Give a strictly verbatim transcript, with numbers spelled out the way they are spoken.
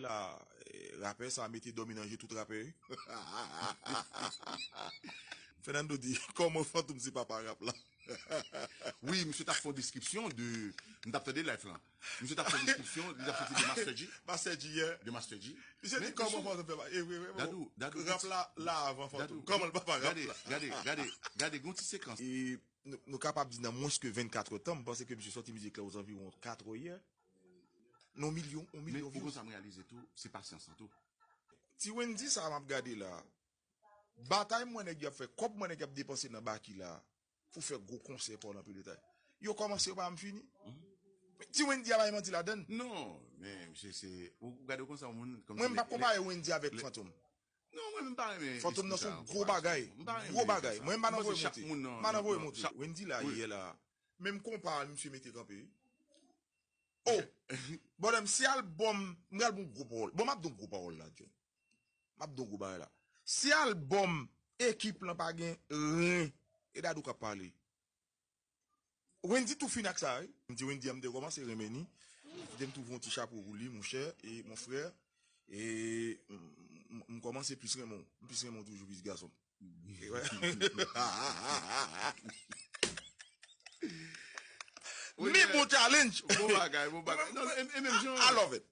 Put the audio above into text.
La, eh, rapè sa mete dòmi nan je tout rapè wi. Fernando di, kòman Fantom se papa rap la? Wi, misye t ap fè yon deskripsyon de. M t ap tande live lan. Misye t ap fè yon deskripsyon, li t ap soti de Master G. Master G, yeah. De Master G. Misye di kòman Fantom fè pa. E vre, vre, vre. Dadou, Dadou. Rap la, la avan Fantom. Kòman l papa rap la? Gade, gade, gade, gade, gon ti sekans. E nou, nou kapab di nan mwens ke vennkat èdtan, m panse ke misye sòti mizik la ozanviwon kat è yè. Non, milyon, on Men milyon ou views. Konn sa m reyalize tou, se pasyans lan tou. Ti Wendy sa m ap gade la. Batay mwen nèg y ap fè, kòb mwen nèg y ap depanse nan Baki la pou fè gwo konsè pa w nan pil detay. Yo kòmanse yo pa janm fini. Ti Wendy a bay manti ladann. Non, men misye se. Ou ou gade konsa yon moun. Mwen m p ap konpare Wendy avèk Fantom. Non, mwen m pa renmen. Fantom nan se yon gwo bagay. Gwo bagay. Mwen m pa nan voye monte. M pa nan voye monte. Wendy la yè la. Menm konpa misye mete kanpe. Oh! Bòdè m si albòm, m pral bon gwo pawòl. Bon, m ap don gwo pawòl la, John. M ap don gwo bagay la. Si albòm ekip lan pa gen ren, e Dadou k ap pale. Wendy tou fin ak sa, wi. M di Wendy a m te kòmanse renmen ni. Kite m twouve yon ti chapo pou li, monchè, e mon frè. E m- m- m kòmanse plis renmen w. M plis renmen w toujou, plis gason. E wè. Men bon challenge. Bon bagay, bon bagay. Non, e e menm jan. I love it.